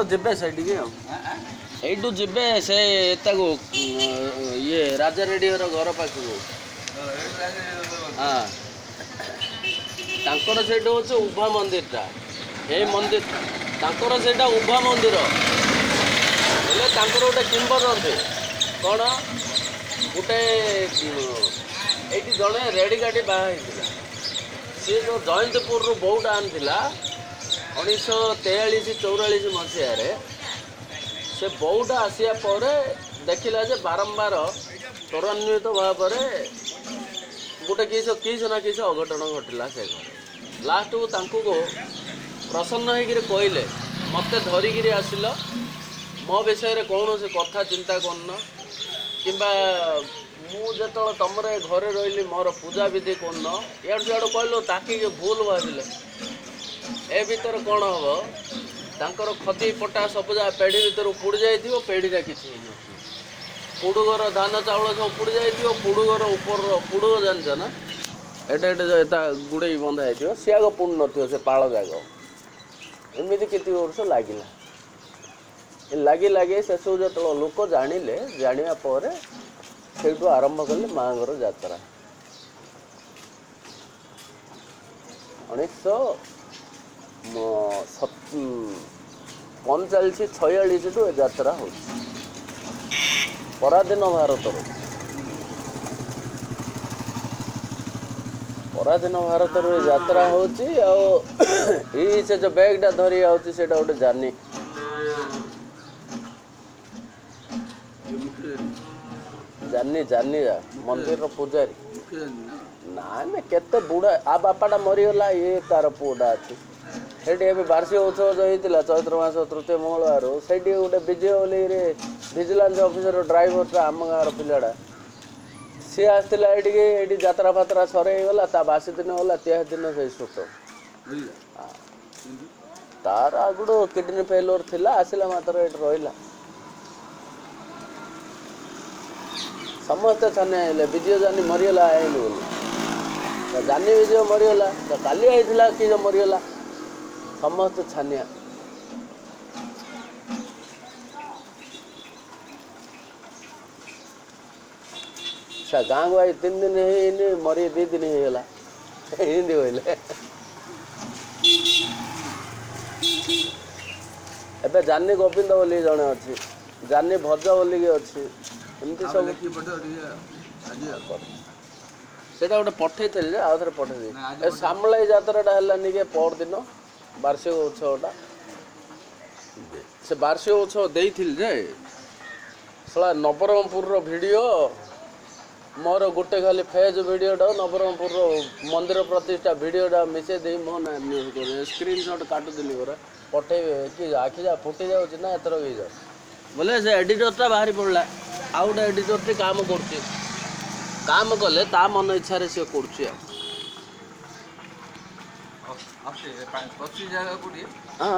ତ ଯିବେ ସେଇଠିକି ଆଉ ଏଇଠୁ ଯିବେ ସେ ତାକୁ ଇଏ ରାଜା ରେଡ଼ିଓର ଘର ପାଖକୁ। ହଁ, ତାଙ୍କର ସେଇଠି ହେଉଛି ଉଭା ମନ୍ଦିରଟା। ଏ ମନ୍ଦିର ତାଙ୍କର ସେଇଟା ଉଭା ମନ୍ଦିର। ହେଲେ ତାଙ୍କର ଗୋଟେ କିମ୍ବଦନ୍ତୀ କ'ଣ, ଗୋଟେ ଏଇଠି ଜଣେ ରେଡ଼ିଗାଡ଼ି ବାହା ହେଇଥିଲା। ସିଏ ଯେଉଁ ଜୟନ୍ତପୁରରୁ ବୋଉଟା ଆଣିଥିଲା 1943-44 ମସିହାରେ। ସେ ବୋଉଟା ଆସିବା ପରେ ଦେଖିଲା ଯେ ବାରମ୍ବାର ତ୍ୱରାନ୍ୱିତ ଭାବରେ ଗୋଟେ କିସ କିସ ନା କିସ ଅଘଟଣ ଘଟିଲା ସେ ଘରେ। ଲାଷ୍ଟକୁ ତାଙ୍କୁ ପ୍ରସନ୍ନ ହେଇକିରି କହିଲେ, ମୋତେ ଧରିକିରି ଆସିଲ, ମୋ ବିଷୟରେ କୌଣସି କଥା ଚିନ୍ତା କରୁନ, କିମ୍ବା ମୁଁ ଯେତେବେଳେ ତମର ଏ ଘରେ ରହିଲି ମୋର ପୂଜା ବିଧି କରୁନ, ଇଆଡ଼ୁ ସିଆଡ଼ୁ କହିଲୁ, ତାକି ଭୁଲ ଭାବିଲେ। ଏ ଭିତରେ କ'ଣ ହବ, ତାଙ୍କର ଖଦି ପଟା ସବୁ ଯାହା ପେଢ଼ି ଭିତରୁ ପୋଡ଼ି ଯାଇଥିବ, ପେଢ଼ିଟା କିଛି ହେଇନଥିବ। ପୁଡ଼ୁଘର ଧାନ ଚାଉଳ ସବୁ ପୋଡ଼ି ଯାଇଥିବ। ପୁଡ଼ୁଘର ଉପରର ପୁଡ଼ୁଘ ଜାଣିଛ ନା, ଏଟା ଏଟା ଯେଉଁ ଏଟା ଗୁଡ଼େଇ ବନ୍ଧା ହେଇଥିବ, ସେ ଆଗ ପୋଡ଼ି ନଥିବ ସେ ପାଳ ଯାକ। ଏମିତି କେତେ ବର୍ଷ ଲାଗିଲା, ଲାଗି ଲାଗି ସେସବୁ ଯେତେବେଳେ ଲୋକ ଜାଣିଲେ, ଜାଣିବା ପରେ ସେଇଠୁ ଆରମ୍ଭ କଲେ ମାଆଙ୍କର ଯାତ୍ରା। 1945-46ଠୁ ଏ ଯାତ୍ରା ହେଉଛି ପରାଧୀନ ଭାରତରୁ। ପରାଧୀନ ଭାରତରୁ ଏ ଯାତ୍ରା ହେଉଛି। ଆଉ ଏଇ ସେ ଯେଉଁ ବ୍ୟାଗ୍ଟା ଧରି ଆଉଛି ସେଇଟା ଗୋଟେ ଜାନି ଜାନି ଜାନି ମନ୍ଦିରର ପୂଜାରୀ। ନା ନା, କେତେ ବୁଢ଼ା, ଆ ବାପାଟା ମରିଗଲା, ଇଏ ତାର ପୁଅଟା ଅଛି। ସେଇଠି ଏବେ ବାର୍ଷିକ ଉତ୍ସବ ଯେଉଁ ହେଇଥିଲା ଚୈତ୍ର ମାସ ତୃତୀୟ ମଙ୍ଗଳବାର, ସେଇଠି ଗୋଟେ ବିଜୟ ବୋଲିକିରି ଭିଜିଲାନ୍ସ ଅଫିସର ଡ୍ରାଇଭରଟା, ଆମ ଗାଁର ପିଲାଟା, ସିଏ ଆସିଥିଲା ଏଇଠିକି। ଏଇଠି ଯାତ୍ରା ଫାତ୍ରା ସରେଇଗଲା, ତା ବାସି ଦିନ ଗଲା, ତିହାସ ଦିନ ସେଇ ସୁଟ। ତାର ଆଗରୁ କିଡ଼ନୀ ଫେଲୁଅର ଥିଲା, ଆସିଲା ମାତ୍ର ଏଇଠି ରହିଲା। ସମସ୍ତେ ଛାନିଆ ହେଲେ, ବିଜୟ ଜାନି ମରିଗଲା ଏମିତି ବୋଲି। ଜାନି ବିଜୟ ମରିଗଲା, କାଲି ହେଇଥିଲା କି ମରିଗଲା, ସମସ୍ତେ ଛାନିଆ। ସେ ଗାଁକୁ I 3 ଦିନ ହେଇନି, ମରି 2 ଦିନ ହେଇଗଲା ଏମିତି କହିଲେ। ଏବେ ଜାନି ଗୋବିନ୍ଦ ବୋଲି ଜଣେ ଅଛି, ଜାନି ଭଜ ବୋଲିକି ଅଛି, ଏମିତି ସବୁ। ସେଇଟା ଗୋଟେ ପଠେଇଥିଲି ଯେ ଆଉ ଥରେ ପଠେଇଦେବି। ଏ ସାମଳାଇ ଯାତ୍ରାଟା ହେଲାନି କି ପରଦିନ ବାର୍ଷିକ ଉତ୍ସବଟା, ସେ ବାର୍ଷିକ ଉତ୍ସବ ଦେଇଥିଲି ଯେ ଶଳା ନବରଙ୍ଗପୁରର ଭିଡ଼ିଓ ମୋର ଗୋଟେ ଖାଲି ଫେଜ୍ ଭିଡ଼ିଓଟା ନବରଙ୍ଗପୁରର ମନ୍ଦିର ପ୍ରତିଷ୍ଠା ଭିଡ଼ିଓଟା ମିଶାଇ ଦେଇ ମୋ ନା ସ୍କ୍ରିନସଟ୍ କାଟୁଥିଲି ପରା, ପଠେଇବେ କି ଆଖି ଯାହା ଫୁଟି ଯାଉଛି ନା ଏଥର ହେଇଯାଉ ବୋଲେ। ସେ ଏଡ଼ିଟର୍ଟା ବାହାରି ପଡ଼ିଲା, ଆଉ ଗୋଟେ ଏଡ଼ିଟର୍ଟି କାମ କରୁଛି, କାମ କଲେ ତା ମନ ଇଚ୍ଛାରେ ସିଏ କରୁଛି। ଆଉ ହଁ।